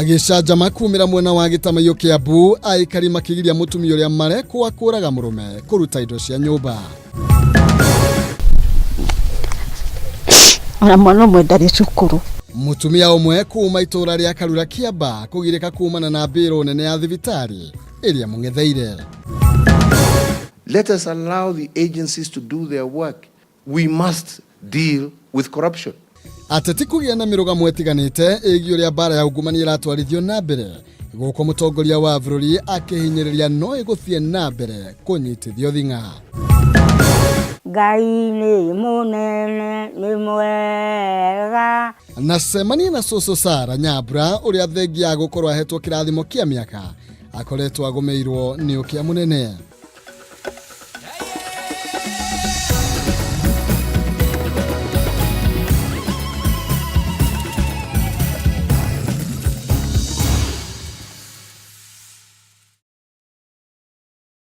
Agĩcanjama kumĩra mwena wa Gĩtamaiyũ Kĩambu, aikari makĩgiria mũtumia ũrĩa marekwo akũraga mũrũme kũruta indo cia nyũmba. Ona mwana ũmwe ndarĩ cukuru. Mũtumia ũmwe kuma itũra rĩa Karura Kĩamba kũgirĩka kumana na mbĩrũ nene ya thibitarĩ ĩrĩa mũng'etheire. Let us allow the agencies to do their work. We must deal with corruption. Ateti kũgĩa na mĩrũgamo ĩtiganĩte ĩgiĩ ũrĩa mbara ya ungumania ĩratwarithio na mbere gũkũ mũtongoria wa bũrũri akĩhinyĩrĩria no ĩgũthiĩ na mbere kũnyitithio thing'a. Ngai nĩ mũnene nĩ mwega. Na cemania na cũcũ Sara Nyambura ũrĩa thengia ya gũkorwo ahetwo kĩrathimo kĩa mĩaka akoretwo agũmĩirwo nĩ ũkĩa mũnene.